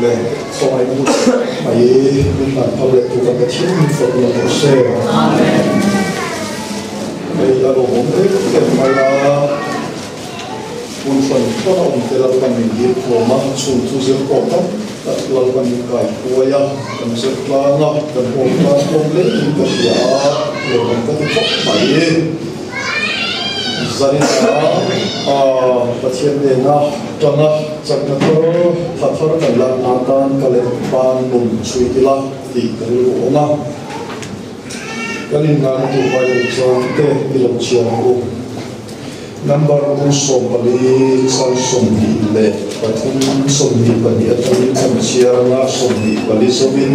Le khawngaihna hun mai min hlan phal leh tur kan Pathian min fak lawm rawh se. Hei a lawmawm em em mai a, hun hran hran a awm te Lalpan min dil khawm a, chhung thu zir pawh tam tak Lalpan min kai huai a, kan zir tlang a, kan awm tlang hlawm hle in ka hria a, lawmawm ka ti khawp mai. Zanina Pathian nena tanga chakna thar tha thar kan lak na tan ka leh ban nun chhui ila tih ka rilru awm a. Kan innghahna tur Bible chuan te i lo chhiar ang u. Number bung 14 chang 23 22 atangin kan chhiar anga 24 zawin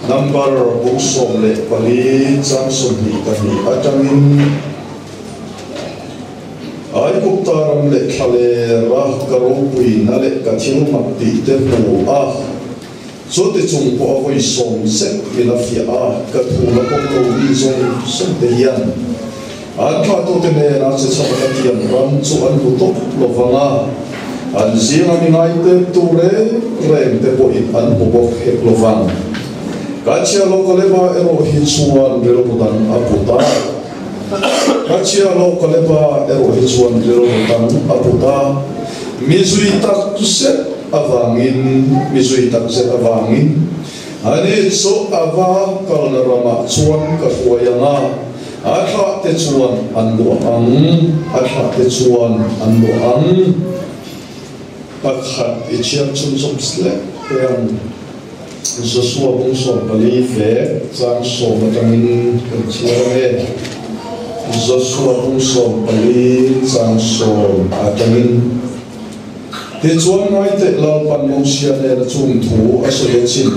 Number bung 14 chang 22 atangin Aigupta ram leh thlalera ka ropuina leh ka thil mak tih te hmu a, chuti chung pawh a vawi sawm zet min a fiah a, ka thu la pawm lo mi zawng zawng te hian an thlahtute hnena che chhan ka tiam ram chu an hmu tawp lo vang a, an zinga mi ngaitep tu reng reng te pawhin an hmu bawk hek lo vang. Ka chhia lo Kaleba erawh hi chuan rilru dang a put a. Ka chhia lo Kaleba erawh hi chuan rilru dang a put a. Mi zui tak zet avangin, mi zui tak zet avangin, ani chu a va kalna ramah chuan ka hruai ang a. A thlah te chuan an luah ang, a thlah te chuan an luah ang. Pakhat i chhiar chhunzawm slek te ang. Joshua bung 14 ve chang 10 atangin kan chhiar ang e. Joshua bung 14 chang 10 atangin. Tichuan ngaiteh Lalpan Mosia hnena chung thu a sawi a chin.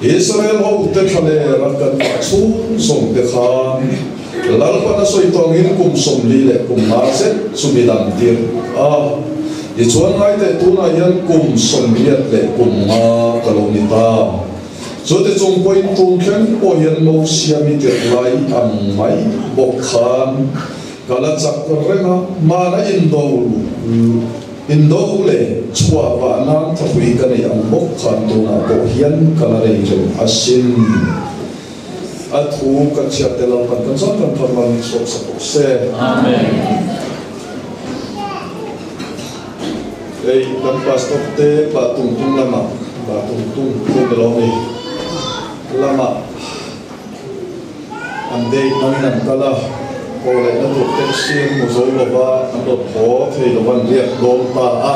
Israel hote thlaler a kan vah chhung zawng te khan Lalpan a sawi tawngin kum 45 zet chu mi dang tir a. Tichuan ngaiteh tunah hian kum 85 ka lo ni ta. Chute chung pawhin tun thleng pawh hian Mosia mi tirh lai ang mai bawk khan Ka la chak reng a, hmana indo indo leh chhuah vah nan thapui ka nei ang bawk khan tunah pawh hian ka la nei reng asin. A thu kan chhiar tel ang kan kan chuan kan thar man sawp sak bawk se. Amen. Hei kan pastor te bah tung tung lamah bah tung tung te ni lo ni lamah. An date hmangin an kal a, haw lehna tur taxi an hmu zo lo va, an rawn haw thei lo va, an riak dawn ta a.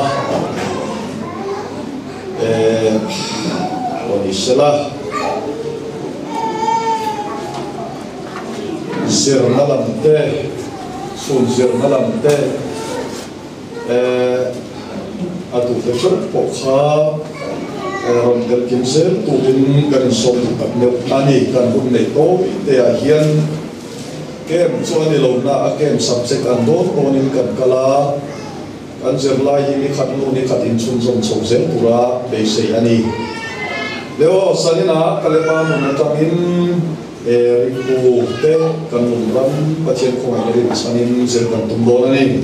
Eh, aw ni sela. Zirna lam te, chhun zirna lam te, Eh, a duhte hreuh pawh kha rawn tel kim zel turin kan insawm duh tak meuh a ni. Kan hun neih tawi te ah hian camp chu a ni lo na a, camp subject an dawn dawnin kan kal a, kan zirlai hi ni khat hnu ni khat inchhunzawm chho zel tura beisei a ni. Leo, Sanina Kaleba nun atangin he ringtu te kan nun ram Pathian khawngaihna rin chhanin zir kan tum dawn a ni.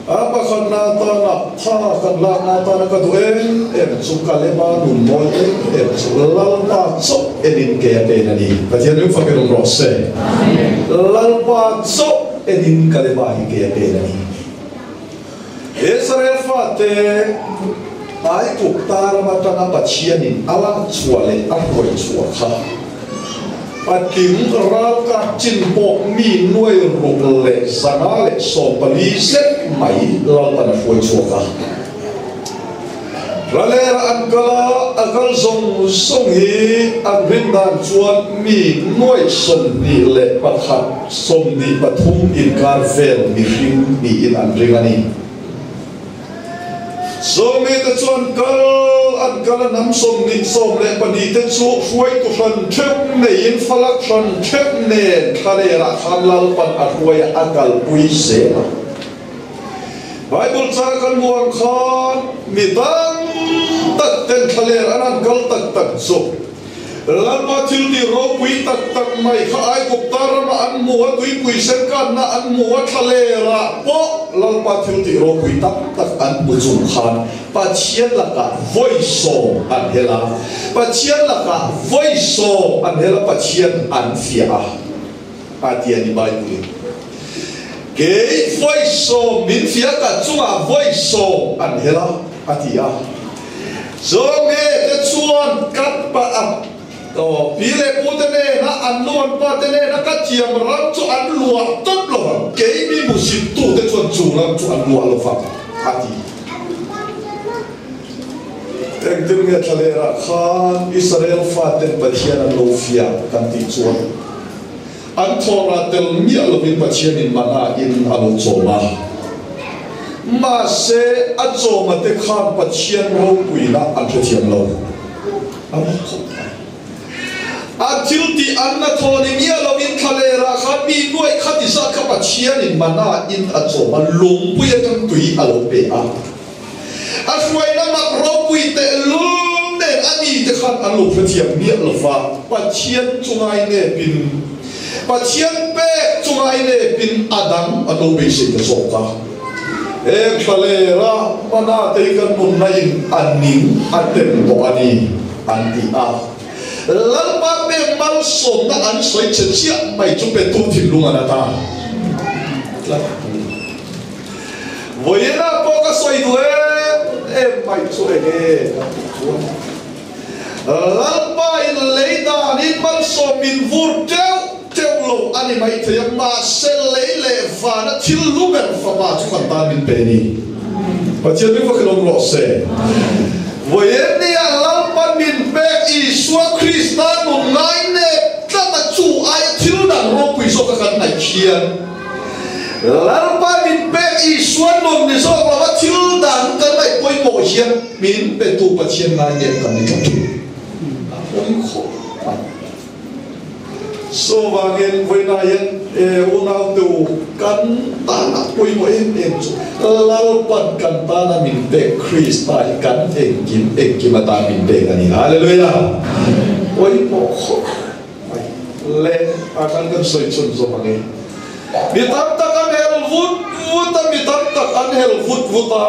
A pakhatna atana tha kan lakna atana ka duh em em chu Kaleba nun mawi em em chu Lalpa chauh enin ke a pen a ni. Pathian ring fakin awm rawh se. Lalpa chauh enin Kaleba hi ke a pen a ni. Israel fate Aigupta ram atanga Pathianin a lak chhuah leh a hruai chhuah kha patling ralkap chin pawh mi nuai ruk leh 114 zet mai Lalpan a hruai chhuak a. Ralera an kal a, a kal zawng zawng hi an rin dan chuan mi nuai 21, 23 inkar vel mihring niin an ring a ni. Sawmite chuan kal an kal a, hnam 20, 12 te chu hruaitu hran theuh neiin falak hran theuh nen thlalerah khan Lalpan a hruai a, a kalpui zel a. Bible chang kan hmuh ang khan mi tam tak ten thlaler an han kal tak tak chu. Lalpa thiltih ropui tak tak mai kha Aigupta rama an hmu a, tuipui senkanna an hmu a, thlalerah pawh Lalpa thiltih ropui tam tak an hmu chung khan Pathian lakah vawi sawm an hel a, Pathian lakah vawi sawm an hel a, Pathian an fiah a, a ti a ni Bible-in. Kei vawi sawm min fiah ka chungah vawi sawm an hel a, a ti a. Zawnge te chuan ka pa a aw pi leh pu te nena an nu an pa te nena ka thiam ram chu an luah tawp lo vang, kei mi hmusit tu te chuan chu ram chu an luah lo vang, a ti. Engtin nge thlalerah khan Israel faten Pathian an lo fiah kan tih chuan An thawrah tel miah lovin Pathianin mana in a lo chawm a. Mahse, a chawma te khan Pathian ropuina an hrethiam lo. A mak khawp mai. A thil tih an la thaw ni miah lovin thlalerah khan mi nuaih kha ti zat kha Pathianin mana in a chawm a, lungpui atang tui a lo pe a. A hruaina mak ropui tehlul nen a mi te khan an lo hrethiam miah lo va, Pathian chungai nepin, Pathian pek chungai nepin a dang an lo beisei ta zawk a. He thlalera hmana te hi kan nunna in a ning a tem tawh a ni, an ti a. Lalpa pek malsawmna an sawi che chiah mai chu petu thinlung an ata tlat a ni. Vawiinah pawh ka sawi duh em em mai chu enge ka tih chuan Lalpa in lei danin malsawm min vur teuh teuh lo a ni maithei a, mahse lei leh vana thil lu ber fapa chu kan tan min pe ni. Pathian min va khelawm rawh se. Vawiin nia Lalpa min pek Isua Krista nun ngai nep tlat a chu aia thil dang ropui zawka kan ngaih hian, Lalpa min pek Isua nun ni zawk lova thil dang kan ngaih pawimawh hian min petu Pathian ngai nep kan ni tlat thin. A pawi khawp mai. Chuvangin vawiinah hian e unaute u kan tana pawimawh em em chu Lalpan kan tana min pek Krista hi kan engkim engkim atan min pek a ni. Hallelujah! Pawimawh khawp mai. Le a kan kan sawi chhun zawm ang e. Mi tam tak an hel vut vut a, mi tam tak an hel vut vut a.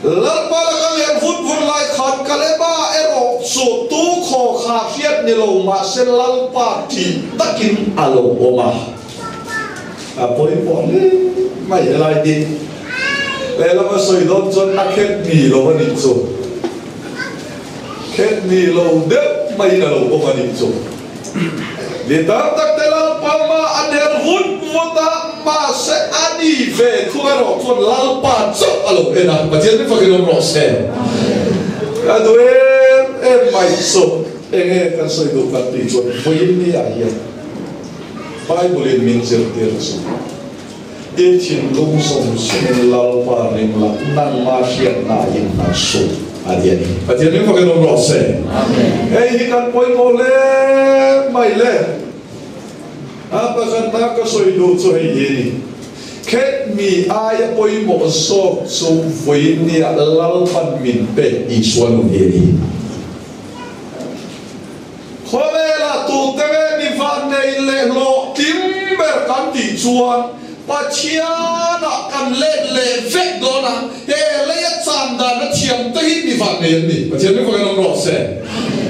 Lalpa laka hel vut vut lai khan Kaleba erawh chu tu khaw kha hriat ni lo mahse Lalpa tih takin a lo awm a. A pawimawh hle mai helai hi. Lehlam a sawi dawn chuan a khet ni lo a nih chu. Khet ni lo deuh maiin a lo awm a nih chu. Mi tam tak te Lalpa hma an her vut vut a, mahse a ni ve thung erawh chuan Lalpa chauh a lo en a, Pathian mi fakin awm rawh se. Ka duh em em mai chu enge kan sawi duh kan tih chuan vawiin ni ah hian Bible in min zirtir chu. I thinlung zawng zawngin Lalpa ring la, nangma hriatna in hna suh, a ti a ni. Pathian min fakin awm rawh se. Hei hi kan pawimawh hle mai le. A pakhatna ka sawi duh chu hei hi a ni. Khet mi aia pawimawh zawk chu vawiin nia Lalpan min pek Isua nun hi a ni. Khawvelah tute nge mi vannei leh hlawhtling ber kan tih chuan Pathianah kan let leh vek dawn a, he leia chan dan a thiam te hi mi vannei an ni. Pathian mi fakin awm rawh se.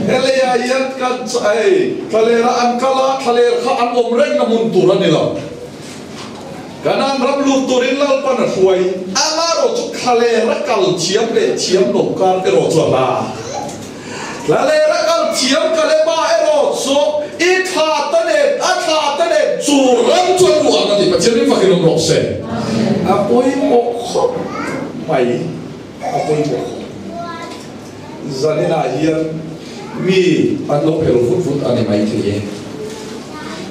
He leiah hian kan hei thlalerah an kal a, thlaler kha an awm reng na hmun tur a ni lo. Kanaan ram lut turin Lalpan a hruai, amaherawh chu thlaler a kal thiam leh thiam lo kar erawh chu a hla. Thlaler a kal thiam Kaleba erawh chu i thla ta nen a thla ta nen chu ram chu a luh ang a ti. Pathian min fakin awm rawh se. A pawimawh khawp mai, a pawimawh khawp. Zaninah hian mi an lo hel vut vut a ni maithei e.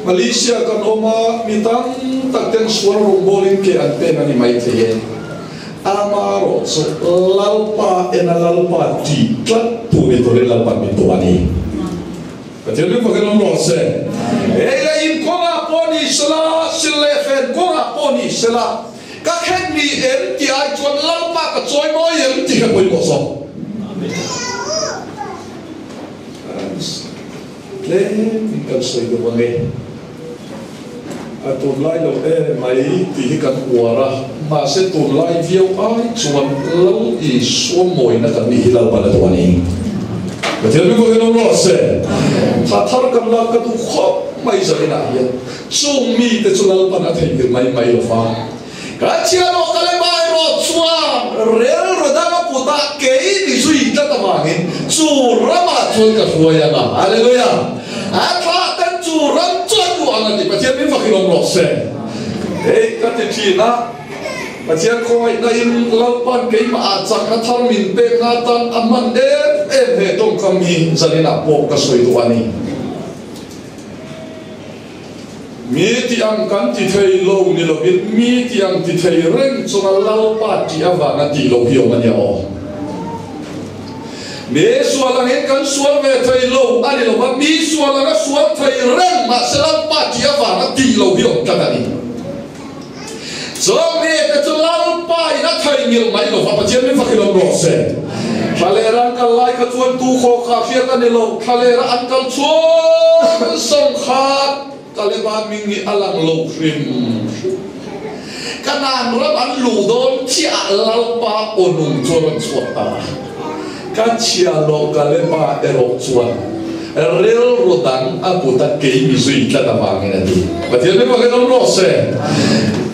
Malaysia kan awm a, mi tam tak ten sual rawngbawlin ke an pen a ni maithei e. Amarawh chu Lalpa ena Lalpa tih tlat tu ni turin Lalpan min duh a ni. Pathian min fakin awm rawh se. Ei leh in kawngah pawh ni sela, sil leh fen kawngah pawh ni sela, ka khen ni em tih ai chuan Lalpa ka chawi mawi em tih kha pawimawh zawk. Tlem in kan sawi deuh ang e. A tunlai lo em mai tih hi kan uar a, mahse tunlai viau ai chuan Lal Isua mawina kan nih hi Lalpan a duh a ni. Pathian min vakin awm rawh se. Thla thar kan lak ka duh khawp mai zaninah hian chung mite chu Lalpan a theihnghilh mai mai lo va. Ka chian aw ka le mai rawh chuan rel rawdang a put a kei mi zui tlat avangin chu ramah chuan ka hruai ang a. Hallelujah! A thlah ten chu ram chu an duh ang a ti. Pathian min fakin awm rawh se. Hei ka ti thin a, Pathian khawngaihna in Lalpan keimah ah chakna thar min pekna atan a hman em em he tawngkam hi zaninah pawh ka sawi duh a ni. Mi ti ang kan ti thei lo ni lovin mi ti ang ti thei reng chunga Lalpa tih avanga tih loh hi awm a nia aw. Mi sual angin kan sual ve thei lo a ni lova, mi sual anga sual thei reng mahse Lalpa tih avanga tih loh hi awm tlat a ni. Chawng mi te chu Lalpa in a thei ngilh mai lova, Pathian min fakin awm rawh se. Thlalera an kal lai kha chuan tu khaw kha hriat a ni lo, thlalera an kal chuan sawngkhat Kaleba hming hi a lang lo hrim hrim. Kanaan ram an luh dawn chiah ah Lalpa aw nung chu a rawn chhuak ta a. Ka chhia loh Kaleba erawh chuan rilru dang a kut a kei mi zui tlat avangin a ti. Pathian min fakin awm rawh se.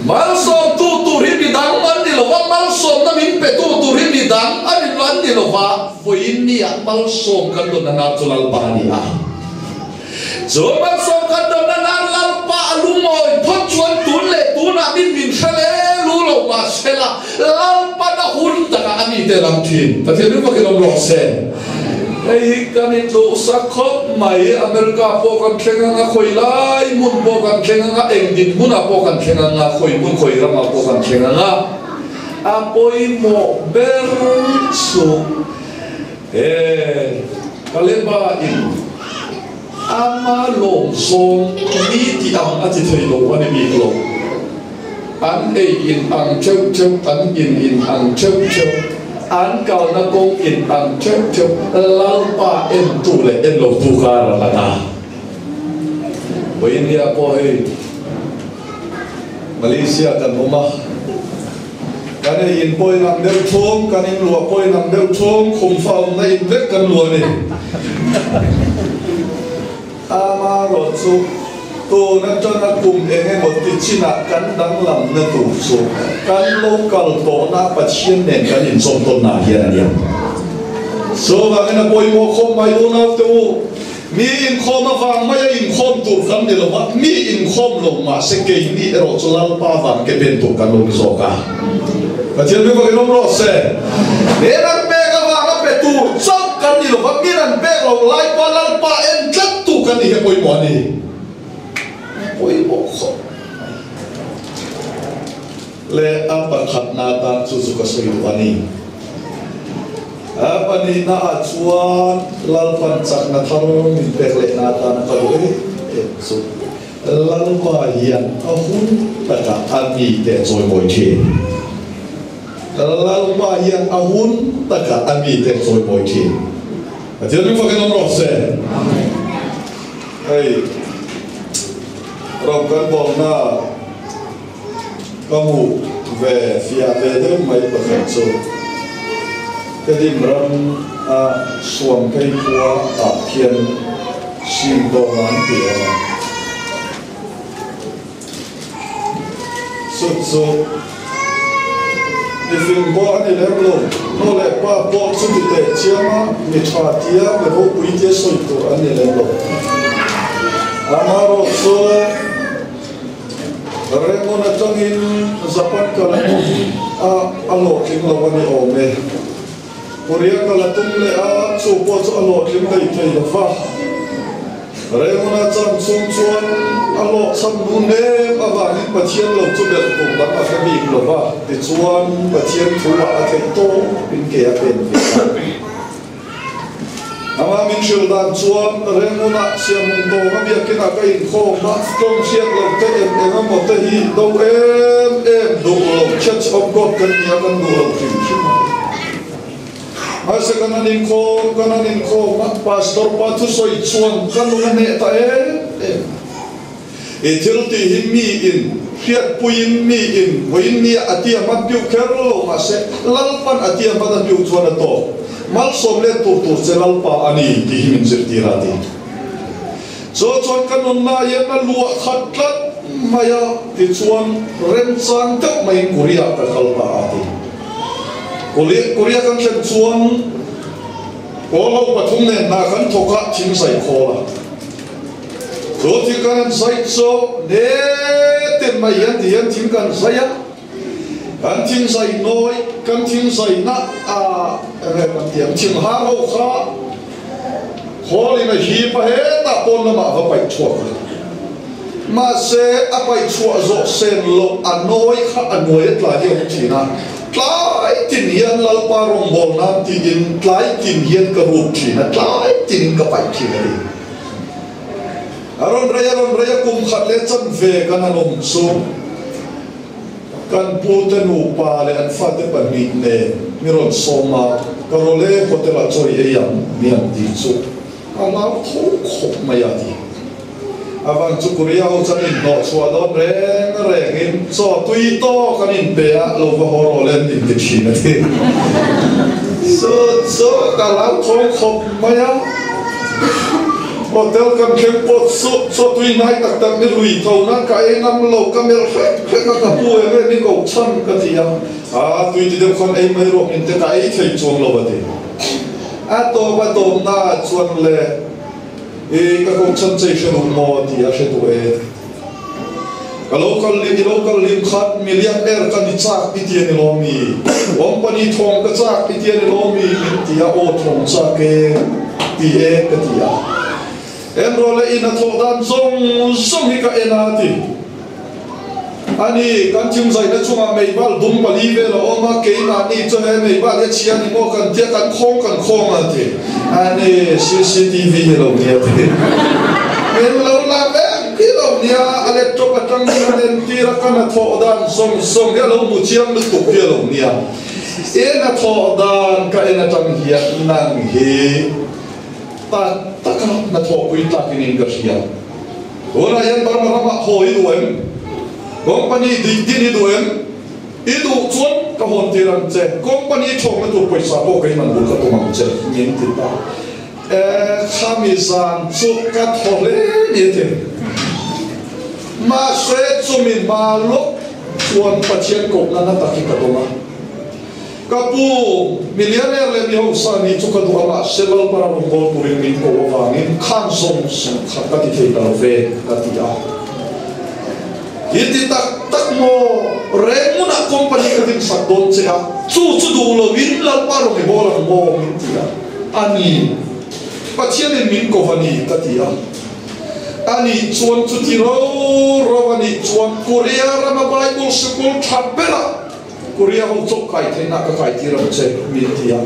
Malsawmtu tur hi mi dang an ni lova, malsawmna min petu tur hi mi dang an an ni lova, vawiin niah malsawm kan dawn a nar chu Lalpa a ni a. Chu malsawm kan dawn a nar Lalpa a lungawi phawt chuan tun leh tunah min min hre le lu lo mahsela Lalpan a hun takah a ni te lam thin. Pathian min fakin awm rawh se. Hei hi kan intluhsak khawp mai. America pawh kan thleng ang a, khawi lai hmun pawh kan thleng ang a, eng dinhmunah pawh kan thleng ang a, khawi hmun khawi ramah pawh kan thleng ang a. A pawimawh ber chu he Kaleba in ama lawmzawng ni tih ang a ti thei lo a ni bik lo. An ei in ang theuh theuh, an in in ang theuh theuh, an kalna kawng in ang theuh theuh, Lalpa entu leh en lotu kar a hlat a. Vawiinnia pawh hei Malaysia kan awm a, kan ei in pawh in ang deuh thum, kan in luah pawh in ang deuh thum, khum fa awmna in vek kan luah a ni. Amarawh chu tun atanga kum eng emaw ti chinah kan danglamna tur chu kan lo kal tawhna Pathian nen kan inchawm tawnna hian a ni ang. Chuvangin a pawimawh khawp mai unaute u, mi inkhawm avang maia inkhawm tur kan ni lo va, mi inkhawm lo mahse keini erawh chu Lalpa vang ke pen tur kan lo ni zawk a. Pathian mi vakin awm rawh se. Mi ran pek avanga pe tur chauh kan ni lo va, mi ran pek loh lai pawh Lalpa en tlat tu kan ni hi a pawimawh a ni. A pawimawh khawp mai. Le a pakhatna atan chu chu ka sawi duh a ni. A pahnihna ah chuan Lalpan chakna thar min pek lehna atan a ka duh em em chu. Lalpa hian a hun takah a mite a chawimawi thin. Lalpa hian a hun takah a mite a chawimawi thin. Pathian min fakin awm rawh se. Hei ram kan bawlna ka hmuh ve fiah ve deuh mai pakhat chu Tedim ram a Suamphei khua ah khian sim tawng an ti awm a. Chu chu mi fing pawh a ni lem lo, nu leh pa pawh chuti teh chiam a, mi tha tia mi ropui tia sawi tur an ni lem lo. Amaherawhchu Rangoon atangin Japan kal a tum a, a hlawhtling lo a ni awm e. Korea kal a tum leh a, chu pawh chu a hlawhtling hlei thei lo va. Rangoon-a cham chhung chuan a hlawhchham dun em avangin Pathian lo chu belh tur dang a hre bik lo va, tichuan Pathian thu-ah a theih tawpin ke a pen ve a. Amah min hrilh dan chuan Rangoon-ah Siamhung tawnga biakinah ka inkhawm a, tawng hriat loh te eng eng emaw te hi do em em duh lo, Church of God kan nia kan duh lo hrim hrim a ni. Mahse kan han inkhawm, kan han inkhawm a, Pastor pa thusawi chuan ka nun a hneh ta em em. I thil tih hi mi in hriatpuiin mi in vawiin nia a tia hman piuh kher lo mahse Lalpan a tia hman a piuh chuan a tawk. Malsawm let tur tur che Lalpa a ni tih hi min zirtir a ti. Chu chuan ka nunna hian a luah khat tlat mai a tichuan remchang deuh maiin Korea ka kal ta a ti. Korea kan thlen chuan Kawl ho pathum nen hna kan thawk a thingzai khawl a. Chu thil kan han zai chu netin mai hian ti hian thing kan zai a, kan thing zai nawi, kan thing zai na a enge kan ti ang, thing har ho kha khawl in a hip a hetah pawn lamah a va paih chhuak a, mahse a paih chhuah zawh sen loh a nawi kha a nuai a tlai hi a awm thin a, tlai tin hian Lalpa rawngbâwl nan tiin tlai tin hian ka rûk thin a, tlai tinin ka paih thin a ni. A rawn rei a rawn rei a kum khat leh chanve kan han awm chu kan pu te nupa leh an fate pahnih nen mi rawn sawm a, ka rawle hotel ah chawi ei ang mi an tih chu a lau tho khawp mai a ti. A van chu Korea ho chuan inhnawh chhuah dawn reng reng in chaw tui tawk an inpe a, lo va haw rawh le an inti thin a ti. Chu chu ka lau tho khawp mai a. Hotel kan thleng pawh chu chaw tui hnai tak tak ni lui tho nan ka ei ngam lo, ka melh hrek hrek a, ka pu eng nge ni ko chhan ka ti a, aa tui ti deuh khan ei mai rawh min te ka ei thei chuang lo a ti. A tawp a tawp na ah chuan le i ka ko chhan chei hre duh maw a ti a, hre duh e. Ka lo kal lim, i lo kal lim khat million er ka ni chak i ti a ni lo mi? Company thawng ka chak i ti a ni lo mi? Min ti a, aw thawng chak e ti e ka ti a. Enrawl leh in a thawh dan zawng zawng hi ka en a ti. Ani, kan thingzaina chungah meibal dum pali vel a awm a, keimahni chu he meibal hi a chhia ni maw kan tia kan khawng kan khawng a ti. Ani, cctv hi lo nia ti. Min lo la vek hi lo nia, a laptop atang hi han entir a, ka hnathawh dan zawng zawng hi a lo hmu chiang lutuk hi a lo nia. I hnathawh dan ka en atang hian nang hi tak taka hnathawhpui tlakin in ka hria. Tunah hian Burma ramah haw i duh em? Company dik din i duh em? I duh chuan ka hawn tir ang che, company thawkna tur pawisa pawh kei man bul ka tum ang che, min ti ta. E, khami zan chu ka thaw hle ni a ti. Mahse chumi hma lawk chuan Pathian kohna na tak hi ka dawng a. Ka pu, millionaire leh mi hausa nih chu ka duh a, mahse Lalpara rawn bawl turin min ko avangin khan zawng zawng kha ka ti thei ta lo ve, ka ti a. I ti tak tak maw? Rengmunah company ka dinsak dawn che a, chu chu duh loin Lalpa rawn i bawl ang maw? min ti a. A ni, Pathianin min ko va ni, ka ti a. A nih chuan chuti ro ro a nih chuan Korea rama Bible sikul tha berah Korea ho chawk kai theihna ka kai tir ang che min ti a.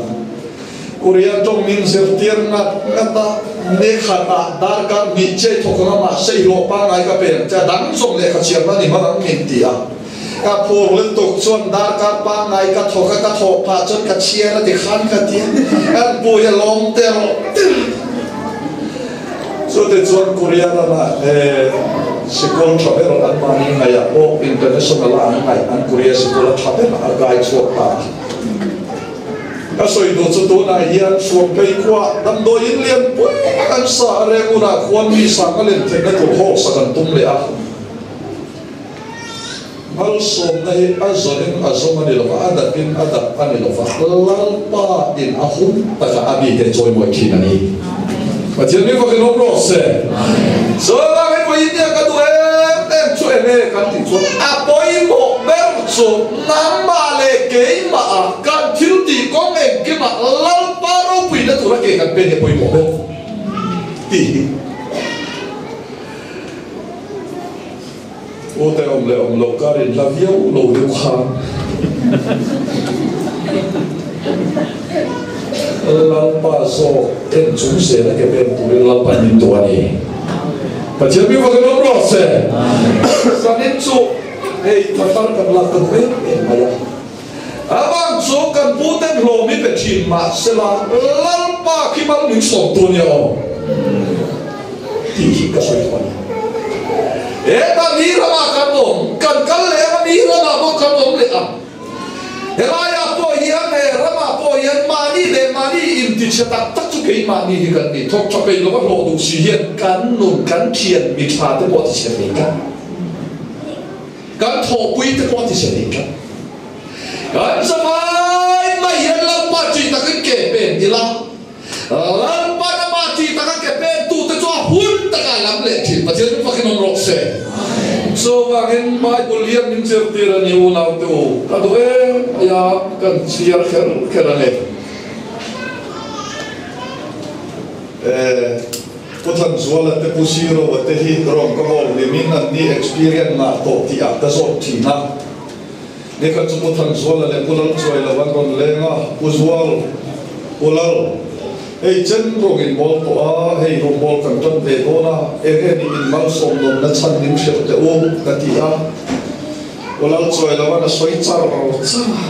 Korea tawng min zirtir ngat ngat a, ni khat ah darkar hnih che thawk ang a mahse i hlawh pangngai ka pe ang che a dang zawng lehkha chhiarna ni hman ang min ti a. Ka phur lutuk chuan darkar pangngai ka thawk a, ka thawh phah chuan ka chhiar a ti khan ka ti a, kan pui a lawm tel tel. Chute chuan Korea rama he sikul tha ber an mahni ngaihah pawh international a an ngaih an Korea sikul a tha ber a kai chhuak ta a. Ka sawi duh chu tunah hian Hruamphei khua damdawiin lian pui an sa a reng hunah khuan mi sang a len theihna tur hawksak an tum leh a. Malsawmna hi a zawnin a zawm a ni lova, a dapin a dap a ni lova, Lalpa in a hun taka a mite chawimawi thin a ni. Pathian mi fakin awm rawh se. Chuvangin vawi India ka duh em em chu eng nge kan tih chuan a pawimawh ber chu nangmah leh keimah a kan thil tih kawng engkimah Lalpa ropuina tura ke kan pen hi a pawimawh ber tih hi. Aw te awm leh awm loh kar in hla viau lo deuh khan Lalpa zawk en chung zel a ke pen turin Lalpa min duh a ni. Pathian mi vakin awm rawh se. Zanin chu hei tha thar kan lak ka duh em em mai a. Avang chu kan pu ten hlawm hi pe thin mah sela Lalpa khi mal min sawm tu nia aw tih hi ka sawi tawh a ni. Hetah mi ramah kan awm, kan kal leh anga mi ramah pawh kan awm leh ang. Helaiah pawh hian he ramah pawh hian mahni leh mahni intichhe tak tak chu keimahni hi kan ni. Thawk tha peih lova hlawh duh si hian kan nun, kan thian mi tha te pawh a tichhe thei tlat. Kan thawhpui te pawh a tichhe thei tlat. Kan zavai mai hian Lalpa chi takin ke pen ila. Lalpan amah tih taka ke pentute chu a hun takah lam leh thin. Pathian chu fakin awm rawh se. Chuvangin Bible hian min zirtir a ni unaute u, ka duh em mai a, kan chhiar kher kher a ni. Pu Thanzuala te Pu Siroa te hi rawng ka bawl hlimin an ni experience ngah tawh tih ah ka zawt thin a. Nikhat chu Pu Thanzuala leh Pu Lalchuai lo an rawn leng a, Pu Zual, Pu Lal, hei chen rawng in bawl tawh a, hei rawng bawl kan tan ve dawn a, eng nge nih in malsawm nawmna chhan min hrilh teh u, ka ti a. Pu Lalchuai lo an a sawi char char a,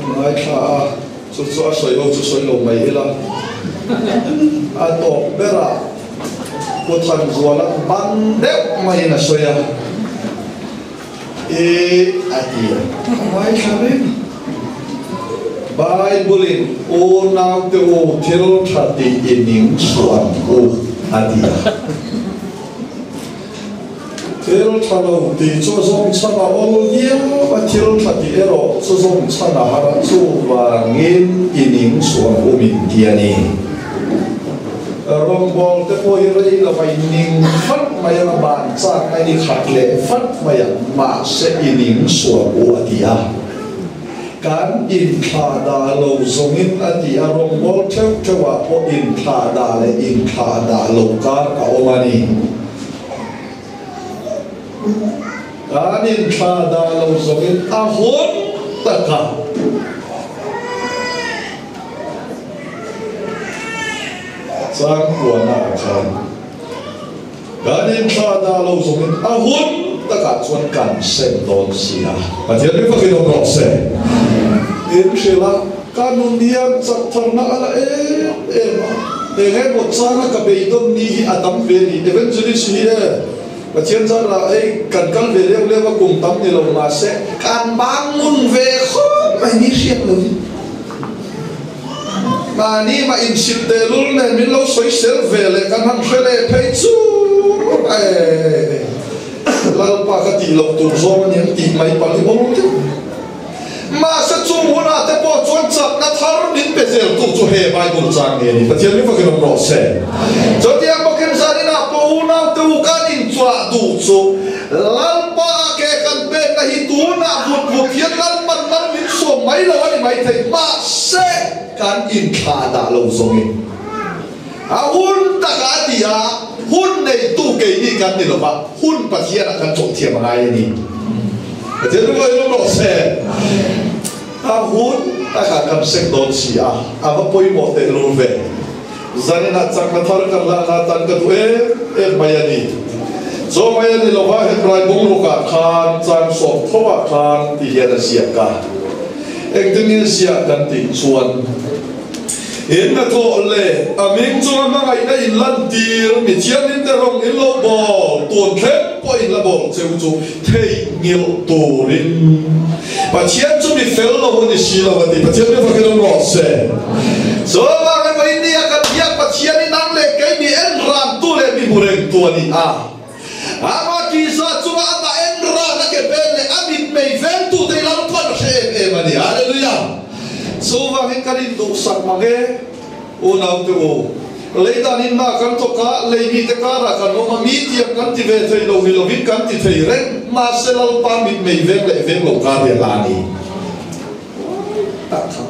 ngaithla a, chu chu a sawi ho chu sawi lo mai ila, a tawp berah Pu Thanzuala ban deuh maiin a sawi a. E a ti a, ka ngaithla reng. Bible-in Unaute u thil tha tih i ning suh ang u a ti a. Thil tha lo tih chu a zawng chhan a awl viau a, thil tha tih erawh chu zawng chhan a har a, chuvangin i ning suh ang u min ti a ni. Rawngbawl te pawh hi rei lo a inning fat mai ang a, ban chak a ini khat leh fat mai ang, mahse i ning sual u a ti a. Kan inthlah dah lo zawngin a ti a, rawngbawl theuh theuh ah pawh inthlah dah leh inthlah dah lo kar a awm a ni. Kan inthlah dah lo zawngin a hun tak a. Changkuana ah khan kan inthla dah lo zawngin a hun takah chuan kan sem dawn si a. Pathian mi fakin awm rawh se. In hrilh a, ka nun hian chak tharna a la em em a, eng emaw changa ka beidawn ni hi a tam ve ni. Evangelist hi e, Pathian zarah hei kan kal ve leuh leuh a, kum tam ni lo mahse kan bang ngun ve khawp mai ni hriat lovin. Mahni mah inchhilh tehlul nen min lo sawisel ve leh kan han hre leh phei chu e Lalpa ka tih loh tur zawng a niang tih mai pali awm deuh. Mahse chung hunah te pawh chuan chakna thar min pe zel tu chu he Bible chang nge ni. Pathian mi fakin awm rawh se. Chutiang bawkin zaninah pawh unau te u kan inchhuah duh chu Lalpa a ke kan pekna hi tunah vut vut hian Lalpan mal min sawm mai lo a ni maithei. Mahse, kan inthlah dah lo zawngin a hun takah a ti a, hun neitu keini kan ni lova, hun Pathianah kan chawlh thiam a ngai a ni. Pathian chu ngawi lawm rawh se. A hun takah kan sek dawn si a, a va pawimawh tehlul ve. Zaninah chakna thar kan la na tan ka duh em em mai a ni. Chaw mai a ni lova Hebrai bungrukah khan chang sawm thovah khan ti hian a ziak a. Engtin nge ziah kan tih chuan in hnathawh leh a ming chunga hmangaihna in lantir mi thianghlim te rawng in lo bawl tun thleng pawh in la bawl cheu chu theihnghilh turin Pathian chu mi fel lo a ni si lo a ti. Pathian mi fakin awm rawh se. Chuvang emaw in nia kan hian Pathian in ang leh kei mi en rantu leh mi hmu rengtu a ni a. Ama tihzah chunga amah en ran a ke vel leh a mitmei vengtu te hi Lalpan a hre em em a ni. Hallelujah! Chuvangin kan induhsak mang e. Unaute u, lei dan in hna kan thawk a, lei mite karah kan awm a, mi tiang kan ti ve thei lo ni lovin kan ti thei reng, mahse Lalpa mitmei veng leh veng lo kar hi a la a ni. Tak kha.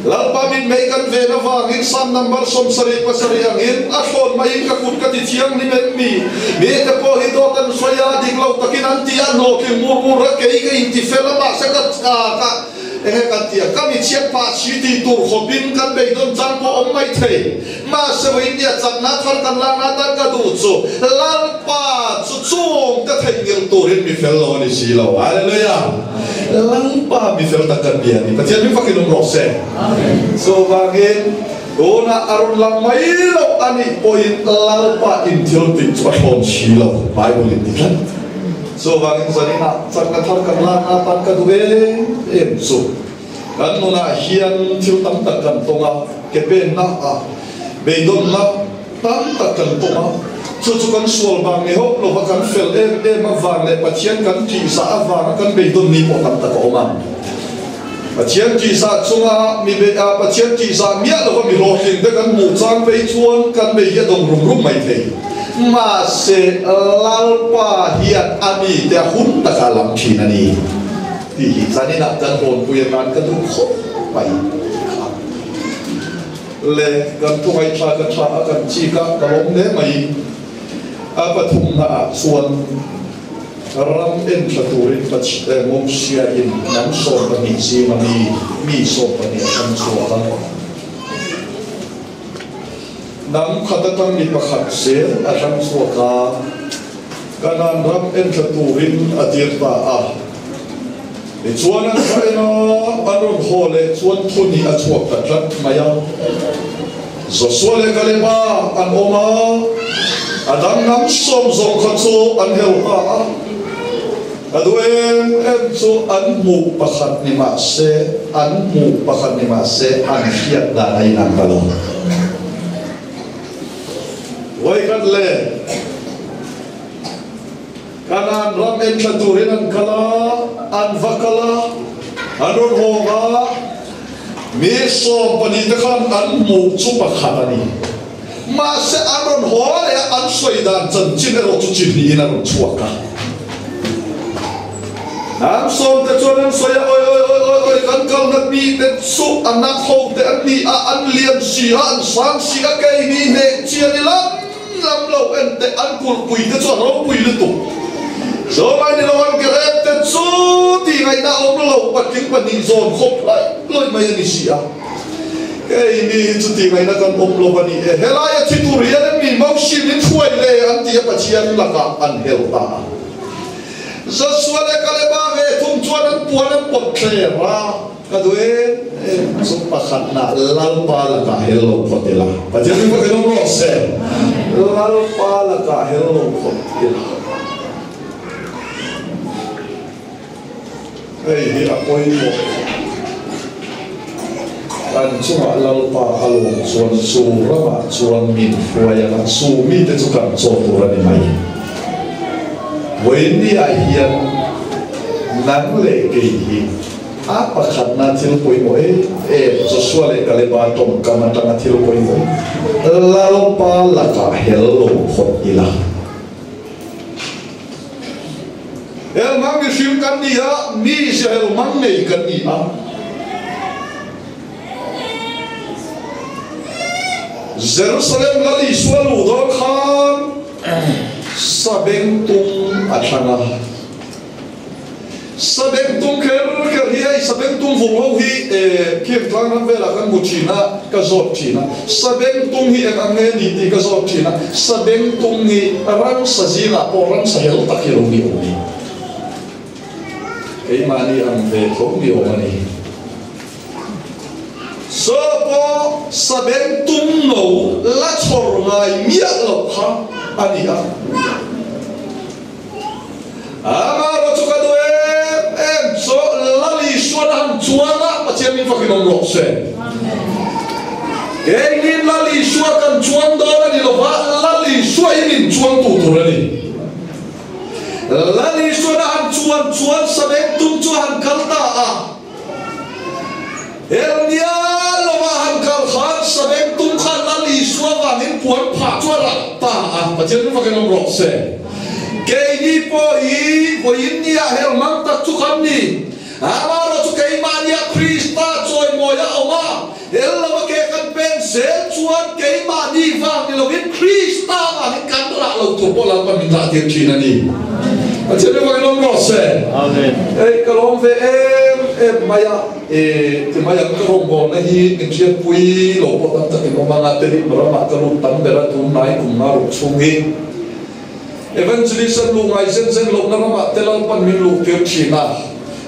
Lalpa mitmei kan ven avangin Psalm number 77 angin a thlawn maiin ka kut ka ti thianghlim em mi? Mite pawh hi dawt an sawi a, dik lo takin an ti a, hlawhtling mur mur a, kei ka inti fel a, mahse ka ka. Enge kan ti a, ka mi chhiat pah si tih tur khawpin kan beidawn chang pawh awm mai thei. Mahse India chakna thar kan lakna atan ka duh chu Lalpa chu chung ka theihnghilh turin mi fel lo a ni si lo. Hallelujah! Lalpa mi fel tak kan bia a ni. Pathian mi fakin awm rawh se. Chuvangin tunah a rawn lang mai lo a nih pawhin Lalpa inthil tih chu a thlawn si lo, Bible in ti tlat. Chuvangin zaninah chakna thar kan lakna atan ka duh em em chu kan nunah hian thil tam tak kan tawng a, ke penna ah beidawnna tam tak kan tawng a, chu chu kan sual vang ni hauh lova kan fel em em avang leh Pathian kan tihzah avanga kan beidawn ni pawh tam tak a awm a. Pathian tihzah chunga mi bei a, Pathian tihzah miah lova mi hlawhtling te kan hmuh chang phei chuan kan bei hi a dawng rum rum mai thei. Mahse, Lalpa hian a mite a hun taka a lam thin a ni tih hi zaninah kan hawnpui atan ka duh khawp mai kha. Le, kan thu ngaihthla ka tha a, kan chik a, ka lawm hle mai. A pathumnaah chuan. Ram enthla turin Mosia-in hnam 12 zinga mi, mi 12 a thlang chhuak a. Hnam khat atang mi pakhat zel a thlang chhuak a, Kanaan ram enthla turin a tir ta a. Tichuan an va en a, an rawn haw leh chuan thuni a chhuak ta tlat mai a. Josua leh Kaleba an awm a, a dang hnam sawm zawng kha chu an hel ta a. A duh em em chu an hmuh pakhat ni mah se, an hmuh pakhat ni mah se an hriat dan a inang ta lo. Vawikhat leh. Kanaan ram enthla turin an kal a, an va kal a, an rawn hawng a, mi 12 te khan an hmuh chu pakhat a ni. Mahse an rawn haw leh a, an sawi dan chanchin erawh chu chi hnihin a rawn chhuak a. An sawm te chuan an sawi a, Oi, oi, oi, oi, oi, kan kalna pi te chu a nak ho te an ni a, an lian si a, an sang si a, keini hneh chi a ni lam. Lam lo en teh an kulhpui te chu a ropui lutuk. Zawmai ni lo an ke rep te chu tih ngaihna a awm lo, patling pahnih zawn khawp hlaih hlawih mai a ni si a. Kei mi hi chu tih ngaihna kan awm lo a ni e. Helai a thi tur hian em mi Moshi min hruai le an ti a Pathian lakah an hel ta a. Joshua leh Kaleba ve thung chuan an puan an pawt thler a. Ka duh em em chu pakhatna Lalpa lakah hel lo phawt ila. Pathian hi ka lawm rawh se. Lalpa lakah hel lo phawt ila. Hei hi a pawimawh. Kan chungah Lalpa a lawm chuan chu ramah chuan min hruai anga chu mite chu kan chaw tur a ni mai. Vawiinniah hian nang leh kei hi A pakhatna thil pawimawh em em, Joshua leh Kaleba tawngkam atanga thil pawimawh, Lalpa lakah hel lo phawt ila. Helmang mihring kan ni a, mizia helmang nei kan ni a. Jerusalem Lal Isua luh dawn khan sabengtung a thlang a. Sabengtung kher kher hi hei sabengtung vung ho hi khiang tlang ram velah kan hmu thin a, ka zawt thin a. Sabengtung hi eng ang nge ni tih ka zawt thin a. Sabengtung hi ramsa zingah pawh ramsa hel tak hi lo ni awm ni. Keimahni ang ve tho ni awm a ni. Saw pawh sabengtung no la chhawr ngai miah loh kha a ni a. Amaherawh chu ka duh em em chu Lal Isuan a han chuang a, Pathian min fakin awm rawh se. Keini Lal Isua kan chuang dawn a ni lo va, Lal Isua hi min chuang tu tur a ni. Lal Isuan a han chuan chuan Sabeng tum chu a han kal ta a. Helnia lova han kal khan Sabeng tum khan Lal Isua vangin puan phah chu a rah ta a, Pathian min fakin awm rawh se. Keini pawh hi vawiin nia hel mang tak chu kan ni. Amaherawh chu keimahnia Krista chawimawi a awm a, hel lova ke kan pen zel chuan keimahni vang ni lovin Krista vangin kan rah lo tur pawh Lalpan min rah tir thin a ni. Pathian min fakin awm rawh se. Hei ka lawm ve em em mai a, e ti mai ang ka rawngbawlna hi min hriatpui lo pawh tam takin awm anga Tedim ramah ka lut tam ber a tunlai kum nga ruk chhung hi Evangelist an luh ngai zen zen lohna ramah te Lalpan min luh tir thin a,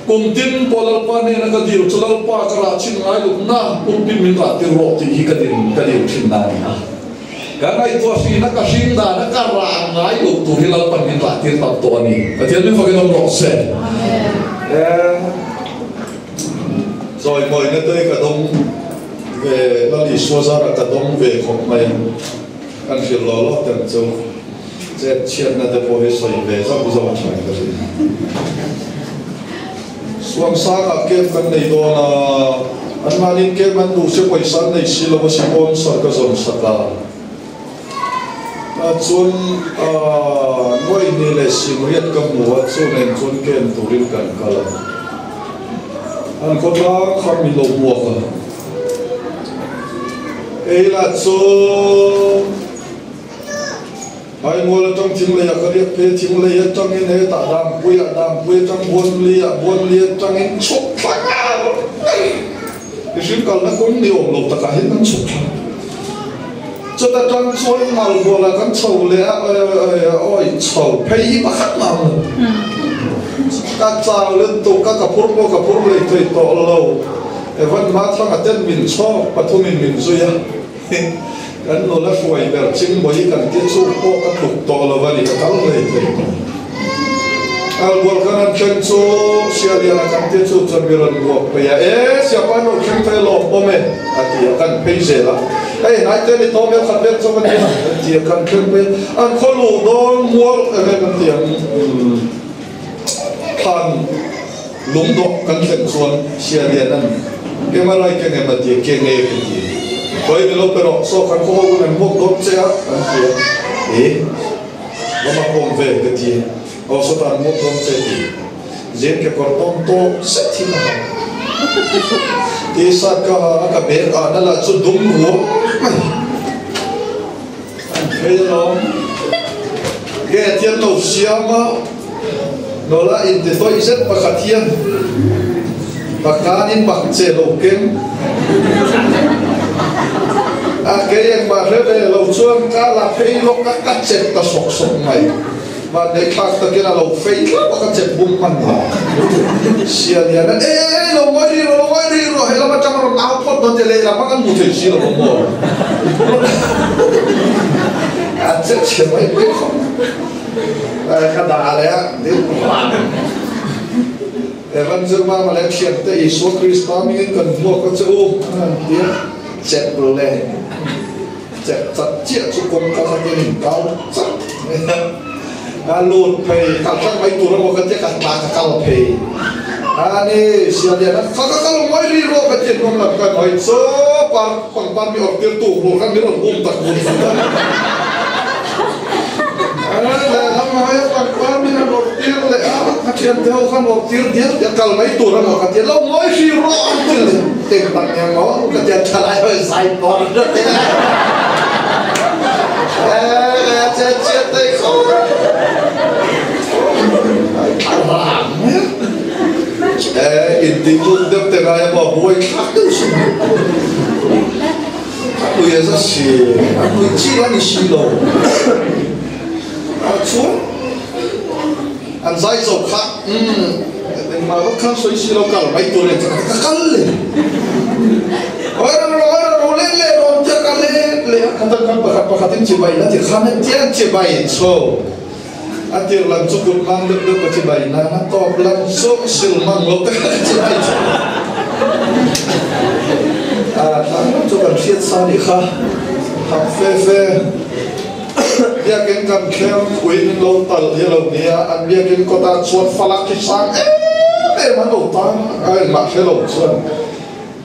kum tin pawh Lalpa hnena ka dil chu Lalpa ka rah chin ngai lukna pulpit min rah tir rawh tih hi ka dil ka dil thin na a ni a. Ka ngaihtuah hrina ka hring dana ka rah ngai loh tur hi Lalpan min rah tir tam tawh a ni. Pathian min fakin awm rawh se. Chawimawina te ka dawng ve Lal Isua zarah ka dawng ve khawp mai a. Kan hrilh lo lo teng chu chet chhiatna te pawh hi sawi ve zauh zauh a thain ka hria. Suamsangah camp kan nei dawn a, anmahniin camp an duh se pawisa an nei si lo a sponsor ka zawn sak a. Chuan Nuaihni leh Simriat ka hmu a, chu nen chuan camp turin kan kal a. An khawtlang kha min lo hmuak a. Ei lah chu Haimual atang thinglei ah ka riak phei a, thinglei atangin hetah Dampui ah, Dampui atang Buanli ah, Buanli atangin chhuk thla ngar mai. Mihring kalna kawng ni awm lo takah hian kan chhuk thla. Chuta tang chuan Ngalbual ah kan chho leh a, awi chho phei hi pakhat mah ang lo. Ka chau lutuk a, ka phur pawh ka phur lei thei tawh lo. Evan Mathanga ten min chhawk pathumin min zui a, kan nula hruai ber Chingbawi kan ti chu pawh ka tluk tawh lo a ni, ka kal hlei thei tawh. Albual kan han thleng chu Sialiana kan ti chu chuan mi rawn buak phei a, E Siapa lo thleng thei lawm awm e a ti a, kan phei zel a, hei hnai te ni tawm el khat vel chauh a nia an ti a, kan thleng phei a, an khaw luh dawn mual enge kan ti ang thlan. Lungdawk kan thlen chuan Sialian an MRI keng em a ti a, keng e ka ti. Khawi ni lo pe rawh, saw kan khaw ho hun an hmuak dawn che a, an ti a. E, lama kawm ve ka ti a, aw sawtah an hmuak dawn che ti. Zen kekawr tawn tawp zet hi ka ha. T-shirt ka ha a, ka bag ah na lah chu dum ruam mai. An phei alawm. Gate hi an lo siam a, Lola inti tawih zet pakhat hian Pakanin bak che lo keng a, kei engmah hre ve lo chuan ka la phei lawk a, ka chep ta sawk sawk mai. Vanneih thlak takin a lo fei hlauh a, ka chep bum hman lo. Sialian a, Ei ei ei, lo ngawi rih rawh, lo ngawi rih rawh, helam atang rawn au phawt dawn che, lehlam a kan hmu thei si lo ang maw? A che chhe mai mai khawp. Ka dah leh a, ding vang. Evan Zirmama leh thiante Isua Krista hmingin kan hmuak a che u, an han ti a, chep leh chep chat chiah chu kawngka kha hian in kau chat mai a, a lut phei, kal hrang mai tur emaw ka tia ka tla ka kal phei a ni, Sialiana kha ka kal mai rih rawh ka ti a, hnung lam khan hawi chu par pangpar mi awrh tir tu hmuh khan min rawn um tak vun vun a. Ka thiante ho khan awrh tir dial dial kal mai tur emaw ka tia lo ngawi hri rawh ang ti le eng tak nge maw ka tia thalai ho in zai pawr deuh te e che che te kho a rang mai a e in ti tluk deuh te ngai emaw buai thlak deuh si A nui a za si, a nui chi la ni si lo. A chuan an zai zo kha, umm, engmah vak khan sawi si lo kal mai tur in ka kal le. Oi ro ro oi ro ro le le ro tia ka le le a khat khan pakhat pakhat in chibai na ti khan tia chibai chho. A tir lam chu kut mang deuh deuh ka chibai na na tawp lam chu sil mang lo te ka chibai chho. A thlang lam chu kan hriat sa nih kha hak fe fe biakin kan thleng ui min lo tal hi lo nia an biakin kawtah chuan falak khi sang em em an lo tang a engmah hre lo chuan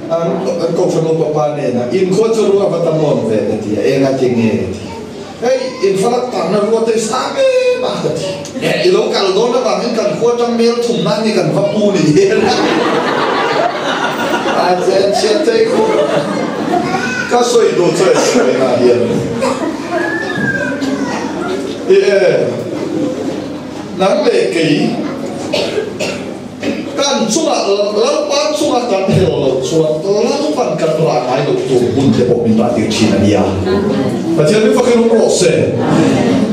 an an kohhran upa pa nena inkhua chu ruah va tam awm ve ka ti a eng a ti nge ka ti. Hei infalak tahna ruat hi sang em a ka ti. I lo kal dawn avangin kan khua tang mel thum nan hi kan va pu ni hian a chen chhiat thei khawp. Ka sawi duh chu hei sawi na hian i e nang leh kei kan. Kan chungah Lalpa chunga kan hel loh chuan Lalpan kan rah ngai loh tur hun te pawh min rah tir thin a nia. Pathian min fakin awm rawh se.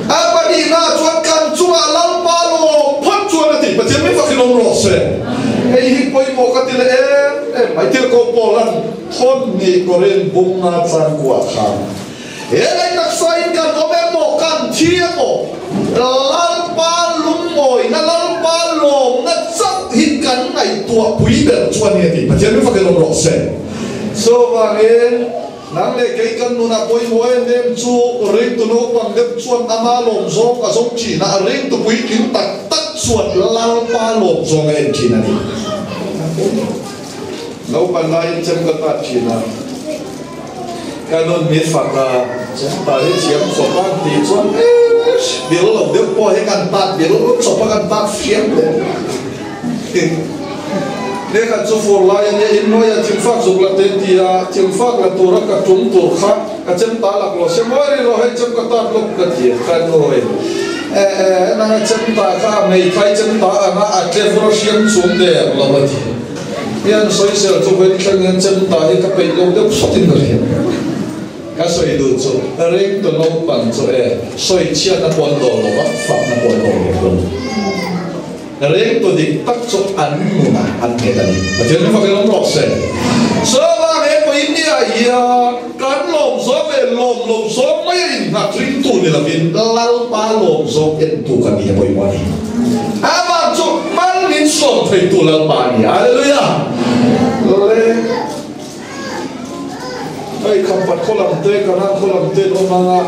A pahnihna chuan kan chungah Lalpa lawm phawt chuan a ti. Pathian min fakin awm rawh se. Hei hi pawimawh ka ti leh em em mai. Tirhkoh Paula'n thawn hnih Korin bunga changkua khan He lei taksa in kan awm emaw, kan thi emaw, Lalpa lungawina, Lalpa lawmna chauh hi kan ngaihtuah pui ber chu a ni a ti. Pathian min fakin awm rawh se. Chuvangin, nang leh kei kan nunah pawimawh em em chu ringtu naupang deuh chuan ama lawm zawng a zawng thin a, ringtu puitling tak tak chuan Lalpa lawm zawng a en thin a ni. Naupan laiin chem ka tat thin a. Ka nun mi fak a, pa hi thiam khawp a tih chuan eish bil lo deuh pawh hi kan tat bil chawp a kan tat fiam leh Lehkhat chu fur lai a nia innuai a thingfak zuk la te ti a, thingfak la tura ka tum tur kha ka chem ta lak lo se mawi ri lo hei chem ka tat lawk ka ti a, ka nuai e e nang a chem ta kha a hmeithai chem ta ang a a tle vur a hriam chhum der lo a ti. Hian sawisel chu vawi thleng hian chem ta hi ka peih lo deuh hrawtin ka hria. Ka sawi duh chu ring tu naupang chu e sawi chhiatna pawh an dawl lo va, fakna pawh an dawl bawk lo. Ring tu dik tak chu an nunah an nghet a ni. Pathian hi fakin awm rawh se. Chuvang he pawhin nia hian kan lawm zawng leh lawm lo zawng mai a innghat ringtu ni lovin Lalpa lawm zawng entu kan ni a pawimawh a ni. Amah chu mal min sawm theitu Lalpa a ni. Hallelujah! Le hei khampat khaw lam te, Kanan khaw lam te an awm ang a,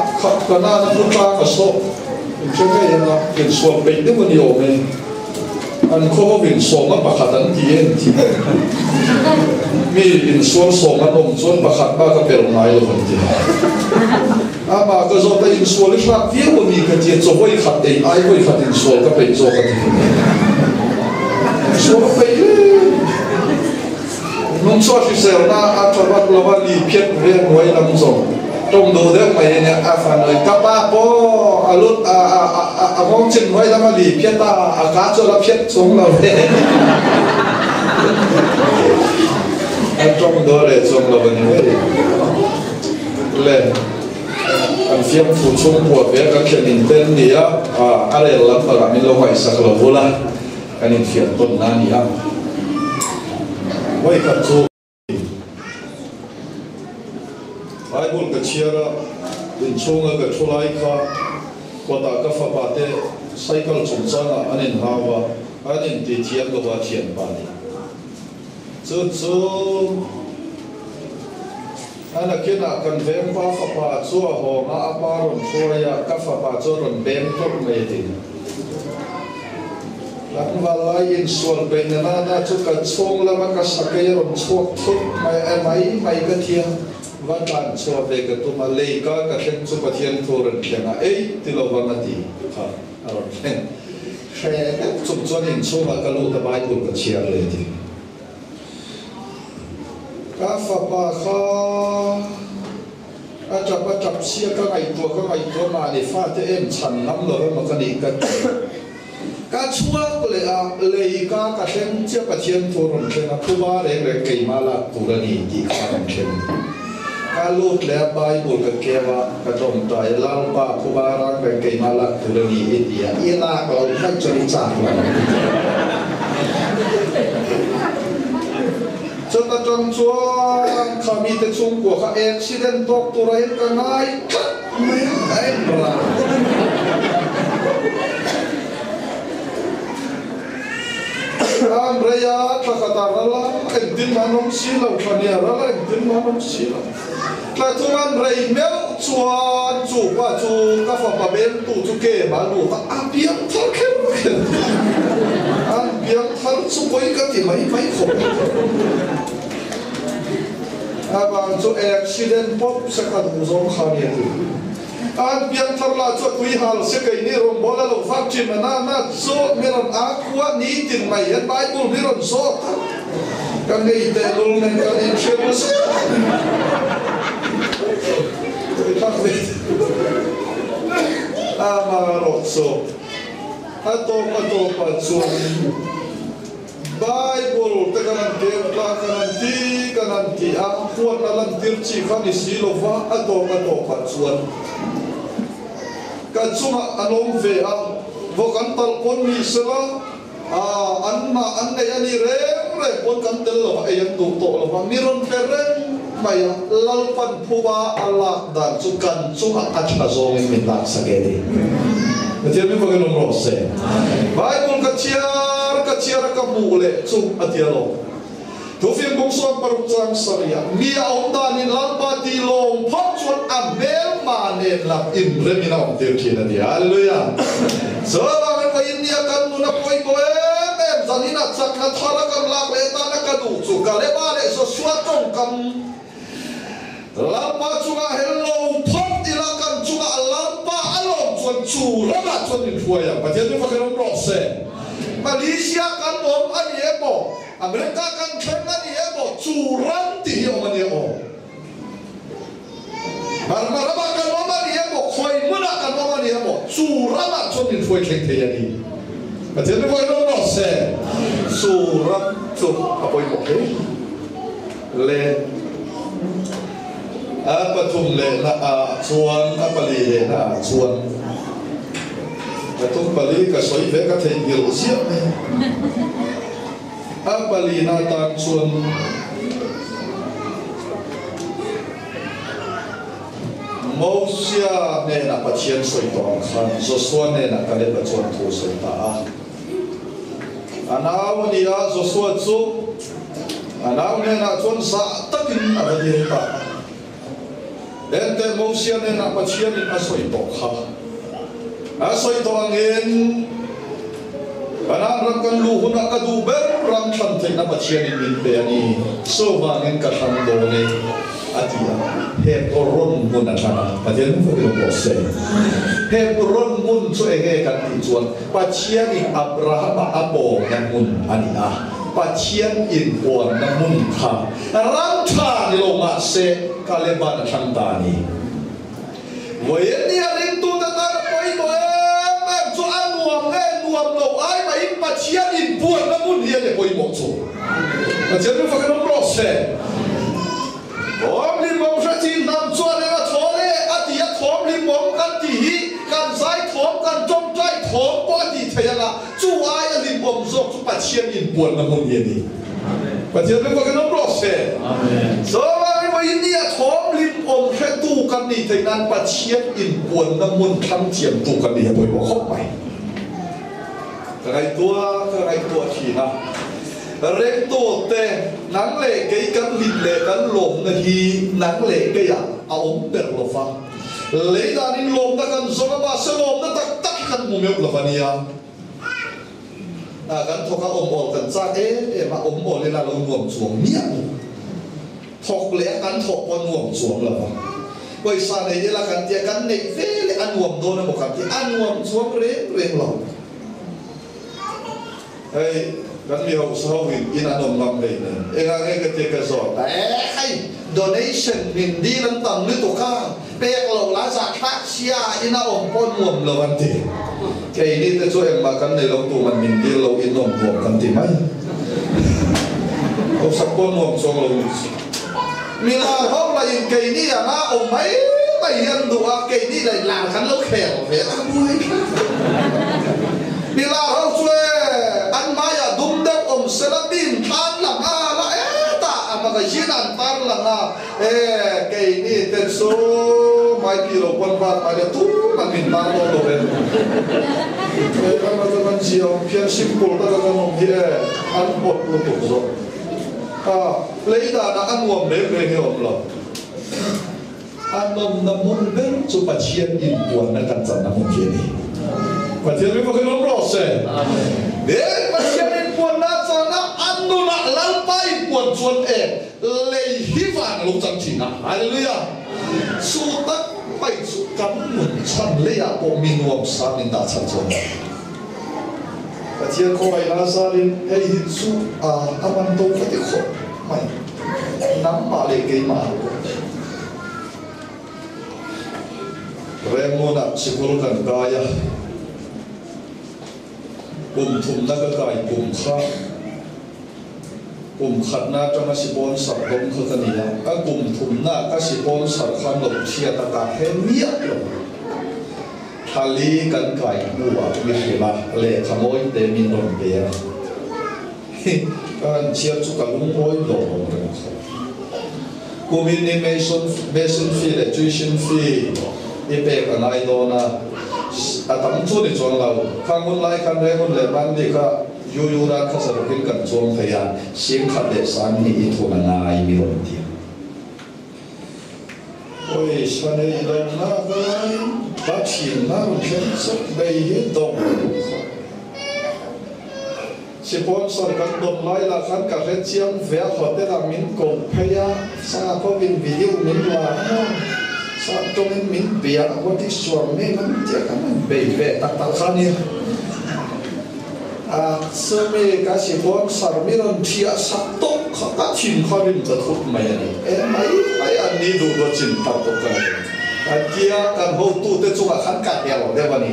Kanan a thu tlang a sawh in hre ngei ang a, insual peih deuh a ni awm e. An khaw ho insawm a pakhat an ti em ti. Mi insual sawm an awm chuan pakhat bak a pel ngai lo an ti. Amah ka zawt a, insual i hrat viau a mi ka tia, chaw vawi khat ei ai vawi khat insual ka peih zawk a ti. Insual a peih hle. Nungchhuah hriselna a tha vak lo a, li phiat ve a hnuai lam zawng tawng duh deuh mai a nia, a fa nuai ka pa pawh a lut a a nghawng chin hnuai lam a li phiat a, a ka chu a la phiat chung lo ve. A tawng duh leh chuang lo a ni mai. Le kan fiamthu chhungkua ve kan thlen in ten ni a, a rel lam takah min lo ngaihsak lo vul a, kan infiam tawn na a ni a. Vawikhat chu Bible ka chhiar a, inchhunga ka thu lai kha kawtah ka fapa te cycle chungchangah an inhau a, an intithiam lo a thianpa nih. Chu chu a nakinah kan vengpa fapa chu a hawng a, a pa rawn hruai a, ka fapa chu a rawn beng tawp mai a ti. Tlangval lai insual peih na nana chu ka chhung lama ka sakei a rawn chhuak thut mai a, mai mai ka thiam. Va tlan chhuah ve ka tum a, lei ka ka thleng chu Pathian thu a rawn thleng a, ei ti lo vang a ti kha a rawn thleng. Hre deuh chung chuan inchhungah ka lut a Bible ka chhiar leh ti. Ka fapa kha a tap a tap sia ka ngaihtuah ka ngaihtuah mahni fate em chhan ngam lo emaw ka nih ka ti. Ka chhuak leh a lei ka ka thleng chiah Pathian thu a rawn thleng a phuba reng reng keimah lak tur a ni tih kha a rawn thleng. Ka lut leh a Bible ka keu a, ka tawngtai a, Lalpa phuba rang reng keimah lak tur a ni i ti a, i lak lo hmaih chuan i chak lo ang ti tawh. Chuta tang chuan kha mite chhungkua kha accident tawk turah hian ka ngai tlat mai a, ka en rang. An rei a, thla khat a ral a, engtin mah an awm si lo, thla nia ral a, engtin mah an awm si lo. Thla chung an rei meuh chuan chu pa chu ka fapa bengtu chu kem a lut a, a piang thar kher kher. An piang thar chu pawi ka ti mai mai khawp. Avang chu accident pawp se ka duh zawng kha nia ti. An piangthar lah chu a tui hal se kei ni rawngbâwl a lo vak ṭhin a na na zawt mi rawn a khua ni tin mai hian Bible mi rawn zawt a, ka ngei tehlul nen kan inhre ru zel tui tak ve amarawh chu a tawp a tawpah chuan Bible. kan han keu tla kan han ti kan han ti a, huatna lantir chi kha ni si lo va, a tawp a tawpah chuan ka chungah an awm ve a, vawk an talh pawn ni sela, an mah an neih a ni reng reng pawn kan tel lo va, ei an duh tawh lo va, mi rawn pe reng mai a, Lalpan phuba a lak dan chu kan chungah a tha zawngin min laksak e ti. Pathian min fakin awm rawh se. Bible ka chhiar ka chhiar a ka hmuh leh chu a ti alawm. Thufim bung 60 chang sarih ah mi a awm danin Lalpa tih lawm phawt chuan a hmelma nen lam inremin a awm tir thin a ti. Hallelujah! Chuvangin vawiin nia kan nun a pawimawh em em zanin a chakna thar a kan lak leh tana ka duh chu Kaleba leh Joshua tawngkam Lalpa chungah hel lo phawt ila kan chungah Lalpa a lawm chuan chu ramah chuan min hruai ang. Pathian chu fakhin awm rawh se. Malaysia kan awm a ni emaw, America kan thleng a ni emaw, chu ram tih hi awm a nia aw. Burma ramah kan awm a ni emaw, khawi hmunah kan awm a ni emaw, chu ramah chuan min hruai thleng thei a ni. Pathian chu fakhin awm rawh se. Chu ram chu a pawimawh hle. Le a pathum lehna ah chuan a pali lehna ah chuan pathum pali ka sawi ve ka theihnghilh ziah mai a, a palina atan chuan Mosia hnenah Pathian sawi tawh ang khan Joshua hnenah Kaleba chuan thu a sawi ta a. A nau a ni a, Joshua chu a nau hnenah chuan zah takin a va dil ta a. Enteh Mosia hnenah Pathianin a sawi tawh kha. A sawi tawh angin, Kanaan ram kan luh hunah ka duh ber ram thlan theihna Pathianin min pe a ni, chuvangin ka thlang dawn e, a ti a. Hebron hmun a thlan a, Pathian hmun fakin awm rawh se. Hebron hmun chu enge kan tih chuan, Pathianin Abrahama a pawmna hmun a ni a, Pathian inpuanna hmun kha ram tha ni lo mah se Kaleban a thlang ta a ni. Vawiin a ringtute tan a pawimawh em em chu a nuam nge nuam lo ai mahin Pathian inpuanna hmun hi a ni pawimawh chu. Pathian chu fakin awm rawh se. Thawm hlimawm hre chin hnam chuan eng a thaw le a ti a, thawm hlimawm kan tih hi kan zai thawm, kan tawngtai thawm pawh a tih theih ang a, chu aia hlimawm zawk chu Pathian inpuanna hmun hi a ni. Pathian ring fakin awm rawh se. Chuvangin vawiin nia thawm hlimawm hretu kan nih theih nan Pathian inpuanna hmun thlang thiamtu kan nih hi a pawimawh khawp mai. Ka ngaihtuah ka ngaihtuah thin a, Rengtawte, nang leh kei kan hlim leh kan lawmna hi nang leh keiah a awm ber lo va. Lei danin lawmna kan zawng a, mahse lawmna tak tak hi kan hmu meuh lo va nia. Hna kan thawk a, awm awl kan chak em em a, awm awl ila lo nuam chuang miah lo. Thawk leh a kan thawh pawh a nuam chuang lo va. Pawisa nei ila kan tia, kan neih ve leh a nuam dawn emaw kan ti, a nuam chuang reng reng lo. Hei, kan mi hausa ho in in an awm ngam hlei nen. Engah nge ka tia ka zawt a, eh hei donation min dil an tam lutuk a, pek loh la zahthlak sia in a awm pawh nuam lo an ti. Keini te chu engmah kan nei lo tuman min dil lo in awm nuam kan ti mai. Hausak pawh nuam chuang lo ni chu. Mi lar ho lah in keini anga awm mai mai hi an duh a, keini lah in lar kan lo khel ve a buai thlak. Mi lar ho chu e an hmaiah dum deuh awm sela min tan lang a la etah a magazine an tar lang a e keini te chu mai pi lo pawn vat mai le tuman min tar dawn lo ve. E kan la chuan an zia awm phian simple taka kan awm hi e an awt lutuk zawk. A lei danah a nuam reng reng hi a awm lo. A nawmna hmun ber chu Pathian inpuanna kan channa hmun hi a ni. Pathian mi fakin awm rawh se. He Pathian inpuanna a chana a nunah Lalpa inpuan chuan e lei hi van a lo chang thin a. Hallelujah! Chu tak mai chu kan nun chhan leiah pawh mi nuamsa min dah chhan chuan. Pathian khawngaih la zarin hei hi chu a a man to ka ti khawp mai. Nangmah leh keimah ang pawh. Rengngawnah sikul kan kai a, kum thumna ka kai kum kha. Kum khatna atanga sponsor dawng kha ka ni a, ka kum thumna ka sponsor khan lo chhiat a ka hre miah lo. Thali kan kai hnuah mi hrilh a, lehkha mawi te min rawn pe a. Hi, ka han chhiar chu ka lungawi lo awm reng khawp. Kumin ni Mason Mason fee leh tuition fee i pek a ngai dawn a, a tam chu ni chuang lo. Khang hun lai khan Rengun leh Mandi kha Yu ran kha sarukin kan chuang thei a, 10,000 leh 20 i thun a ngai mi rawn ti a. Pawisa nei lo nak laiin ka thinna rawn thleng chawp mai hi dawng lo khawp. Sponsor kan dawn lai lah khan ka hre chiang ve a, hotel ah min ko phei a, sa hovin video min la a, sa tawngin min bia a, what is your name an tia kan han bei ve tak tak kha nia. A chumi ka sponsor mi rawn thiah sak tawp kha ka thin kha rim ta thut mai a ni. E mai mai an ni duh daw chin tak bawk ka ni. A tia kan hotute chungah khan ka hel deuh a ni.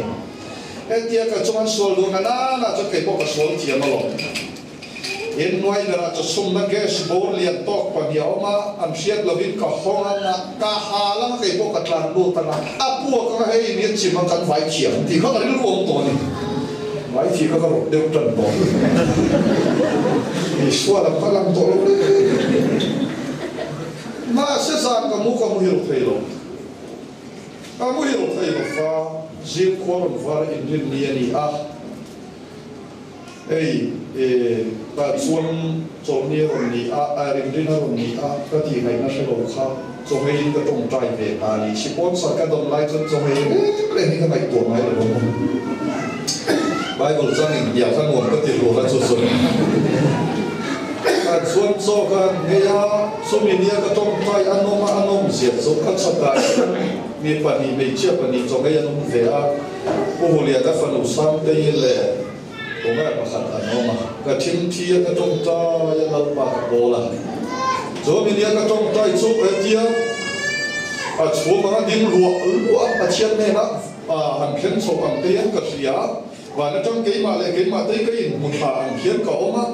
Hetia ka chuan sual duh na nana chuan kei pawh ka sual thiam alawm. In hnuai berah chawchhumna gas bawr lian tawk pahnih a awm a, an hriat lovin ka hawng anga ka ha lama kei pawh ka tlan lut anga a puak anga hei ni a chim a kan vai thiam tih kha ka rilru awm tawh a ni. Vai thih kha ka rawt deuh tan tawh. Isua lam kha lang tawh lo le. Mahse zan ka mu ka muhil thei lo. Ka muhil thei lo fa zing khua rawn var inrinni a ni a. Hei e ka chuan chawlhni a rawn ni a, a rinrin a rawn ni a, ka tih ngaihna hre lo kha chawhmeiin ka tawngtai ve ta a ni. Sponsor ka dawn lai chuan chawhmei reng reng hi ka ngaihtuah ngai lo ang. Bible changin biak kha nuam ka ti hlur a chu chu. Ka chuan chaw ka han nghei a, chumi nia ka tawngtai a nawm a, a nawm zia chu ka chhakah hian mi pahnih hmeichhia pahnih chawhmei an awm ve a. Pu Huliana fanu Sangtei leh Tungai pakhat an awm a, ka thimthi a ka tawngtai a Lalpa ka pawl a. Chu minia ka tawngtai chu hetia a chhum anga ding ruah ruah Pathian hnenah han thleng chho ang te hian ka hria a, van atang keimah leh keimah te hi ka inhmu thla ang khian ka awm a,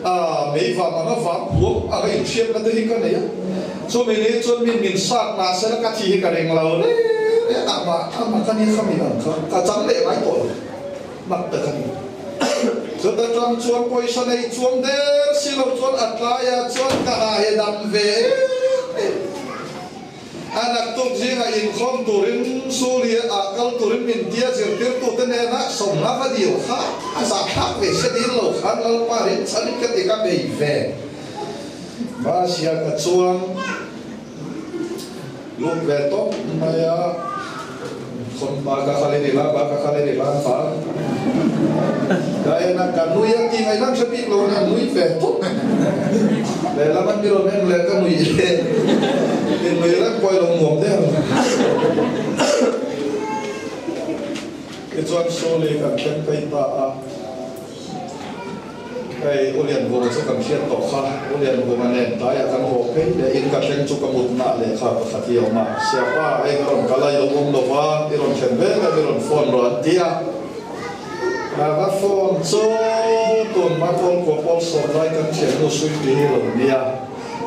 a mei vam anga vam huam anga inhriatna te hi ka nei a. Chumi ni chuan min min sat mah sela ka thi hi ka ring lo reng reng a, mah a mah ka nia khami ang kha ka chang leh ngai tawh lo mak tak a ni. Chuta tang chuan pawisa nei chuang der si lo chuan a tlaiah chuan ka ha he dam ve em em. A naktuk zingah inkhawm turin Suri ah kal turin min tia zirtirtute hnenah sawmna va dil kha a zahthlak ve se dil lo khan Lalpa rinchhanin ka ti ka bei ve. Mahsia ka chuan lut ve tawp mai a, khawn ba ka khal i ri la, ba ka khal i ri la fa. Ka en a, ka nui a ti ngaihna hre bik lo nia, nui ve tawp. Lehlam an mi rawn en leh ka nui leh, in nui reng pawh i lo nuam der. Tichuan Sawli kan thleng phei ta a. Hei U Lianvunga chu kan hriat tawh kha, U Lianvunga nen tlaiah kan haw phei leh in ka thleng chu ka mutna lehkha pakhat hi a awm a, Siapa hei ka rawn kal a i lo awm lo va, i rawn thlen vel em i rawn phone rawh an ti a. Ka va phone chu tun hma pawl kua pawl sawm lai kan thiannu Suipi hi lo nia,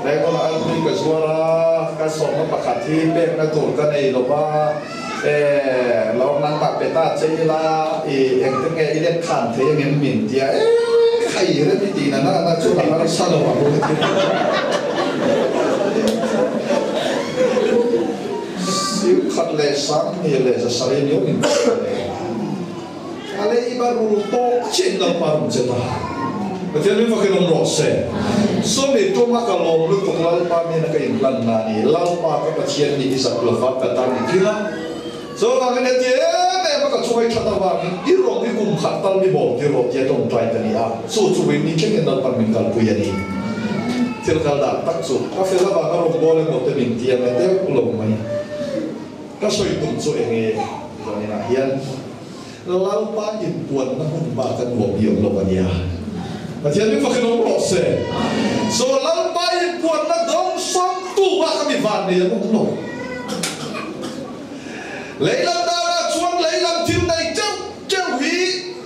Rengon a alpui ka zuar a, ka sawmna pakhat hi pekna tur ka nei lo va, E, lo nangmah pe ta che ila, i engte nge i let khan thei angem min tia, e, khai rem i tih na na na chu a harsa lo ang ka ti. Siu khat leh sang ni leh za sarei niau min ti ta le. A leiba rul tawk chiah in Lalpa rawn che ta. Pathian min fakin awm rawh se. Sawmi tuma ka lawm lutuk Lalpa nena ka inhlan na ni. Lalpa ka Pathian nih i zak lova ka tan i tling a. Chuvangin heti em em a ka chungai that avangin i rawng hi kum khat tal mi bawm tir rawh tia tawngtai ka ni a. Chu chu vawi ni thlengin Lalpan min kalpui a ni. Thil kal dan tak chu ka fel avanga rawngbawl emaw te min ti ang e deuh lo mai. Ka sawi tum chu eng nge zaninah hian Lalpa inpuanna hmun bak a nuam hi awm lo a nia. Pathian min fakin awm rawh se. So Lalpa inpuanna dawng sawmtu bak a mi van nei an awm lo. Leilam danah chuan leilam thil nei teuh teuh hi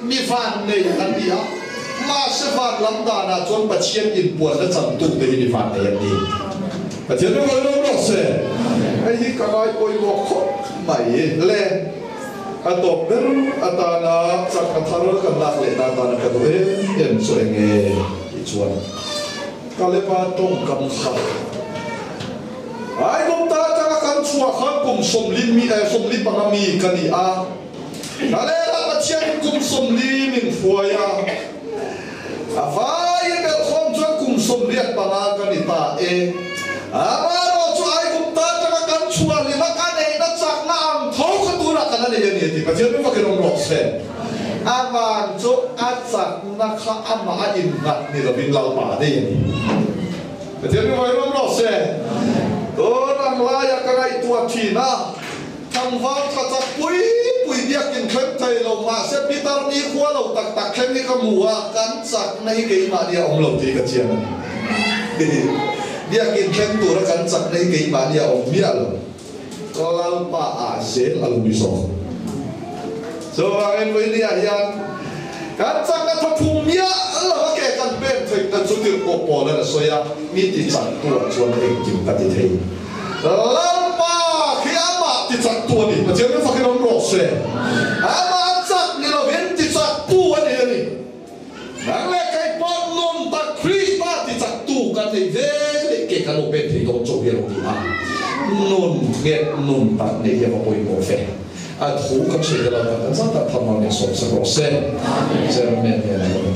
mi van nei an ni a. Mahse van lam danah chuan Pathian inpuanna changtute hi mi vannei an ni. Pathian rawng lo rawh se. Hei hi ka ngai pawimawh khawp mai le. A tawp ber atana chakna thar kan lak lehna atana ka duh em em chu eng nge tih chuan Kaleba tawngkam kha Aigupta atanga kan chhuah khan kum 45 mi ka ni a. Kaleba Pathianin kum 40 min hruai a. A vaiin belhkhawm chuan kum 85 ka ni ta e. Amaherawh chu Aigupta atanga kan chhuah hlima ka neihna chakna ang tho kha tunah kan la nei a ni a ti. Pathian min vakin awm rawh se. Avang chu a chakna kha amah a innghat ni lovin Lalpa a nei a ni. Pathian min vakin awm rawh se. Tun ang laia ka ngaihtuah thin a. Tlangval tha chak pui pui biakin thleng thei lo mahse Peter ni khua lo tak tak thleng hi ka hmu a, kan chakna hi keimahni a awm lo tih ka chiang a ni. Biakin thleng tura kan chakna hi keimahni a awm miah lo. Lalpa ah zel a lo ni zawk. Chuvangin Vawinia hian kan chakna tha phum miah lo a ke kan pek theihna chu tirhkoh Paula'n a sawi a, mi ti chaktu ah chuan engkim ka ti thei. Lalpa khi amah ti chaktu a ni. Pathian min fakin awm rawh se. Amah a chak ni lovin ti chaktu a ni a ni. Nang leh kei pawh nun tak Krista ti chaktu kan nei ve leh ke kan lo pen thei dawn chauh hi a lo ni a. Nun nge nun tak neih hi a va pawimawh ve. A thu kan hriat tel a, kan zat tak thamna leh sawmsak rawh se. Chairman hian a lo.